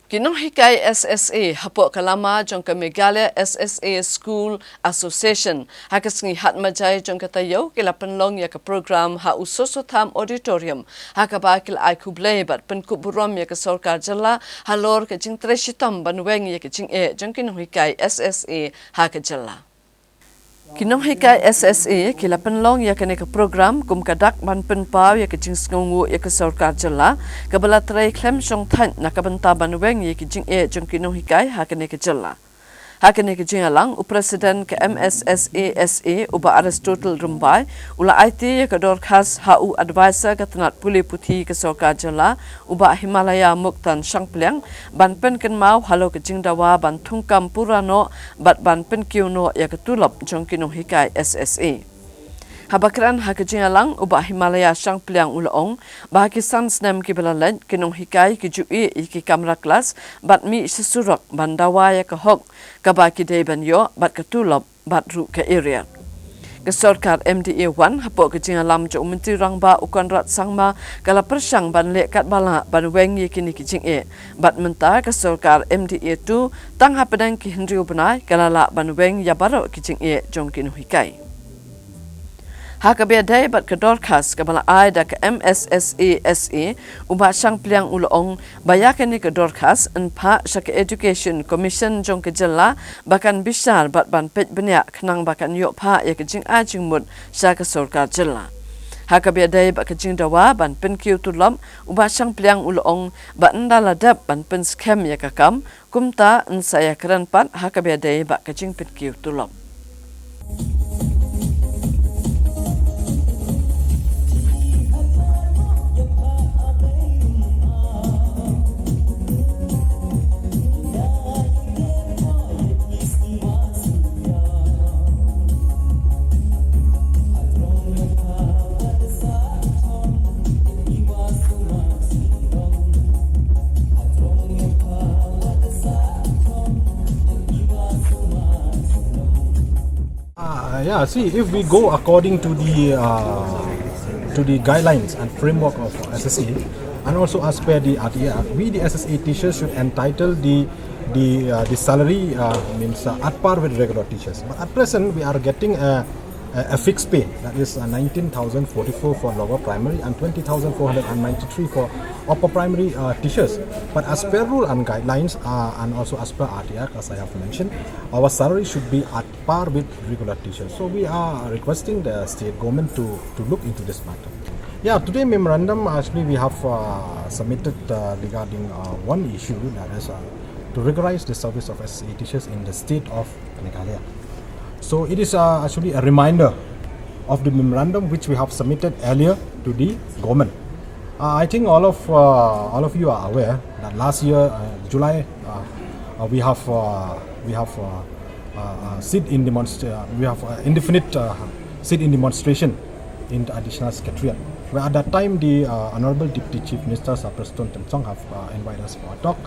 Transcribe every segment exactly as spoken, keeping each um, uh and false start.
Ki nonghikai S S A hapoh ka lama jong ka Meghalaya S S A School Association ha ka sngi Hatmajai jong ka taïew ki la pynlong ïa ka program ha u Soso Tham Auditorium, ha kaba ki la ai khublei bad pynkup burom ïa ka sorkar jylla halor ka jingtrei shitom ban weng ïa ka jingeh jong ki nonghikai S S A ha ka jylla. Ki nonghikai S S A ki la pynlong ïa kane ka program kum ka dak ban pynpaw ïa ka jingsngewnguh ïa ka sorkar jylla kaba la trei khlem shongthait na ka bynta ban weng ïa ki jingeh jong ki nonghikai ha kane ka jylla. Ha kane ka jingïalang, u President ka M S S A S A, u Bah Aristotle Rymbai, u la aiti ïa ka dorkhas ha u Advisor ka tnat pule puthi ka sorkar jylla, u Bah Himalaya Muktan Shangpliang, ban pynkynmaw halor ka jingdawa ban thungkam pura noh bad ban pynkiew noh ïa ka tulop jong ki nonghikai S S A. Haba kren ha ka jingïalang, u Bah Himalaya Shangpliang u la ong ba ha ki san snem kiba la leit, ki nonghikai ki ju ïeh ïa ki kamra klas bad mih sha surok ban dawa ïa ka hok kaba ki dei ban ïoh bad ka tulop bad ruh ka area. Ka sorkar M D A one hapoh ka jingïalam jong u Myntri Rangbah u Conrad Sangma ka la pyrshang ban leh katba lah ban weng ïa kine ki jingeh. Bad mynta ka sorkar M D A two tang hapdeng ki hynriew bnai ka la lah ban weng ïa baroh ki jingeh jong ki nonghikai. Ha kaba ïadei bad ka dorkhas kaba la ai da ka M S S A S A, u Bah Shangpliang u la ong ba ïa kane ka dorkhas yn phah sha ka Education Commission jong ka jylla ba kan bishar bad ban peit bniah khnang ba kan ïoh phah ïa ka jingai jingmut sha ka sorkar jylla. Ha kaba ïadei bad ka jingdawa ban pynkiew tulop, u Bah Shangpliang u la ong ba ynda la dep ban pynskhem ïa ka kam, kumta yn sa ïakren pat ha kaba ïadei bad ka jingpynkiew tulop. Uh, yeah, see, if we go according to the uh, to the guidelines and framework of S S A, and also as per the R T I Act, we the S S A teachers should entitle the the uh, the salary uh, means uh, at par with regular teachers. But at present, we are getting a, a, a fixed pay, that is uh, nineteen thousand forty-four for lower primary and twenty thousand four hundred and ninety-three for upper primary uh, teachers. But as per rule and guidelines uh, and also as per R T I Act, as I have mentioned, our salary should be at par with regular teachers. So we are requesting the state government to, to look into this matter. Yeah, today memorandum actually we have uh, submitted uh, regarding uh, one issue, that is uh, to regularize the service of S S A teachers in the state of Meghalaya. So it is uh, actually a reminder of the memorandum which we have submitted earlier to the government. Uh, I think all of uh, all of you are aware that last year uh, July uh, uh, we have uh, we have uh, uh, uh, sit in demonst- uh, we have uh, indefinite uh, sit in demonstration in the additional secretariat, where at that time the uh, Honorable Deputy Chief Minister Sir Prestone Tynsong have uh, invited us for a talk,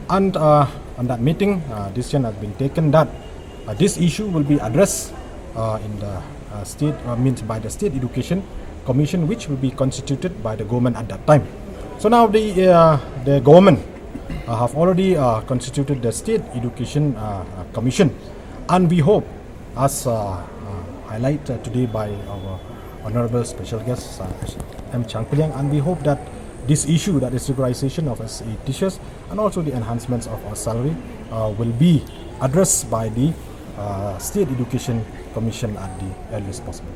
and uh, on that meeting, uh, decision has been taken that uh, this issue will be addressed uh, in the uh, state uh, means by the State Education Commission, which will be constituted by the government at that time. So now the uh, the government uh, have already uh, constituted the State Education uh, uh, Commission, and we hope, as uh, uh, highlighted today by our honorable special guest, uh, M Shangpliang, and we hope that this issue, that is regularization of S A teachers and also the enhancements of our salary, uh, will be addressed by the uh, State Education Commission at the earliest possible.